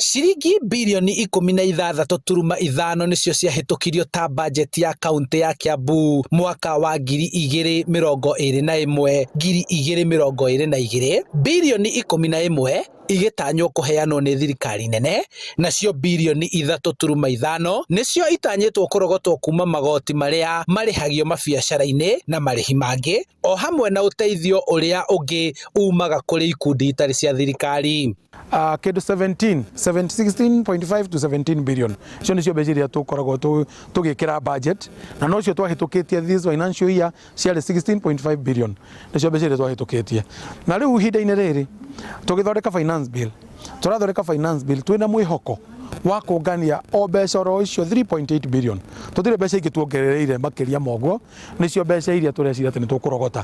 Ciringi birioni 16.5 nĩcio ciahĩtũkirio ta bajeti ya kaunti ya Kiambu mwaka wa 2021 2022, birioni 11 igĩtanywo kũheanwo nĩ thirikari nene, nacio birioni 3.5 nĩcio itanyĩtwo kũrogotwo kuma magoti marĩa marĩhagio mabiacara-inĩ na marĩhi mangĩ, o hamwe na ũteithio ũrĩa ũngĩ umaga kũrĩ ikundi itarĩ cia thirikari. Kĩndũ 17 16.5 to 17 billion, icio nĩcio mbeca iria tũkoragwo tũgĩkĩra budget, na nocio twahĩtũkĩtie this financial year, ciarĩ 16.5 billion, nĩcio mbeca iria twahĩtũkĩtie. Na rĩu ihinda-inĩ rĩrĩ tũgĩthondeka finance bill, tũrathondeka finance bill twĩna mwĩhoko wa kũngania o mbeca oro icio 3.8 billion. Tũtirĩ mbeca ingĩ tuongerereire makĩria ma ũguo, nĩcio mbeca iria tũreciria atĩ nĩ tũkũrogota.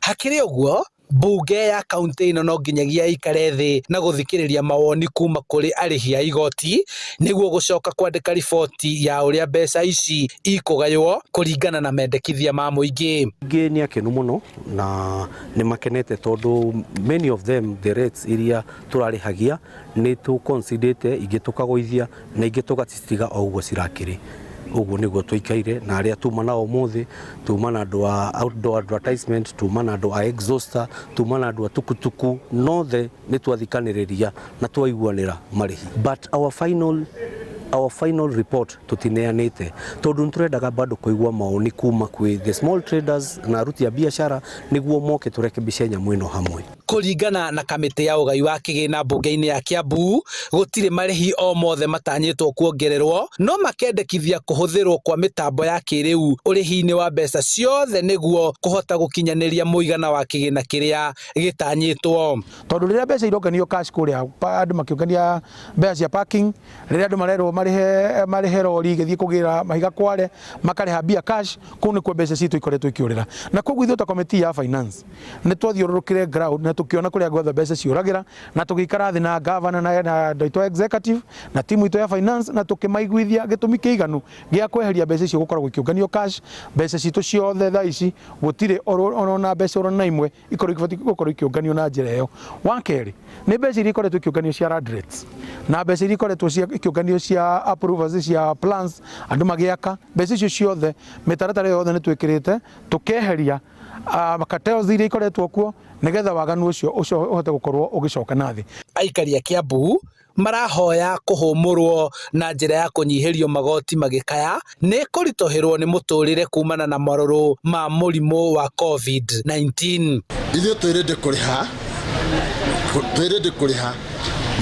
Hakĩrĩ ũguo, mbunge ya kaunti ĩno no nginyagia ĩikare thĩ na gũthikĩrĩria mawoni kuma kũrĩ arĩhi a igoti nĩguo gũcoka kwandĩka riboti ya ũrĩa mbeca ici ikũgaywo kũringana na mendekithia ma mũingĩ. Aingĩ nĩ akenu mũno na nĩ makenete tondũ many of them, the rates iria tũrarĩhagia nĩ tũ-considerĩte, ingĩ tũkagũithia na ingĩ tũgacitiga o ũguo cirakĩrĩ. Ũguo nĩguo tũikaire na arĩa tuma nao ũmũthĩ, tuma na andũ a outdoor advertisement, tuma na andũ a exhauster, tuma na andũ a tukutuku, nothe nĩ twathikanĩrĩria na twaiguanĩra marĩhi. But our final report tũtineanĩte tondũ nĩ tũrendaga bado kũigua maoni kuma kwĩ the small traders na aruti a biacara nĩguo moke tũrekebishe nyamũ ĩno hamwe. Kũringana na kamĩtĩ ya ũgai wa kĩgĩna mbunge-inĩ ya Kiambu, gũtirĩ marĩhi o mothe matanyĩtwo kuongererwo, no makendekithia kũhũthĩrwo kwa mĩtambo ya kĩrĩu ũrĩhi-inĩ wa mbeca ciothe nĩguo kũhota gũkinyanĩria mũigana wa kĩgĩna kĩrĩa gĩtanyĩtwo. Tondũ rĩrĩa mbeca ironganio cash kũrĩa, andũ makĩũngania mbeca cia parking, rĩrĩa andũ marerwo marĩhe rori ĩgĩthiĩ kũgĩra mahiga kware, makarĩha mbia cash, kũu nĩkuo mbeca citũ ikoretwo ikĩũrĩra. Na koguo ithuĩ ta committee ya finance nĩ twathiũrũrũkire ground na tũkĩona kũrĩa guothe mbeca ciũragĩra, na tũgĩikara thĩ na governor na andũ aitũ a executive na timu itũ ya finance, na tũkĩmaiguithia gĩtũmi kĩiganu gĩa kweheria mbeca icio gũkoragwo ikĩũnganio cash. Mbeca citũ ciothe thaa ici gũtirĩ orona mbeca orona imwe ikorwo ibatiĩ gũkorwo ikĩũnganio na njĩra ĩyo. Wa kerĩ nĩ mbeca iria ikoretwo ikĩũnganio cia land rates na mbeca iria ikoretwo ikĩũnganio cia approvals cia plans, andũ magĩaka, mbeca icio ciothe, mĩtaratara ĩyo yothe nĩ twĩkĩrĩte tũkeheria cartels iria ikoretwo kuo nĩgetha waganu ũcio ũhote gũkorwo ũgĩcoka na thĩ. Aikari a Kiambu marahoya kũhũmũrwo na njĩra ya kũnyihĩrio magoti, magĩkaya nĩ kũritũhĩrwo nĩ mũtũrĩre kumana na marũrũ ma mũrimũ wa COVID-19. Ithuĩ twĩrĩndĩ kũrĩha, twĩrĩndĩ kũrĩha,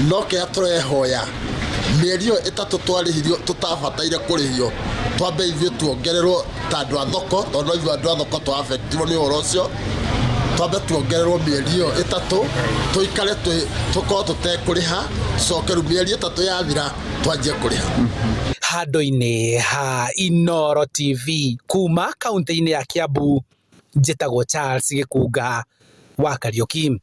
no kĩrĩa tũrehoya, mĩeri ĩyo 3 twarĩhirio tũtabataire kũrĩhio, twambe ithuĩ tuongererwo ta andũ a thoko, tondũ no ithuĩ andũ a thoko twa affectirwo nĩ ũhoro ũcio. Twambe tuongererwo mĩeri ĩyo 3, tũikare tũkorwo tũtekũrĩha, tucoke rĩu mĩeri 3 yathira twanjie kũrĩha. Handũ-inĩ ha Inooro TV kuma kaunti-inĩ ya Kiambu, njĩtagwo Charles Gĩkunga wa Kariũki.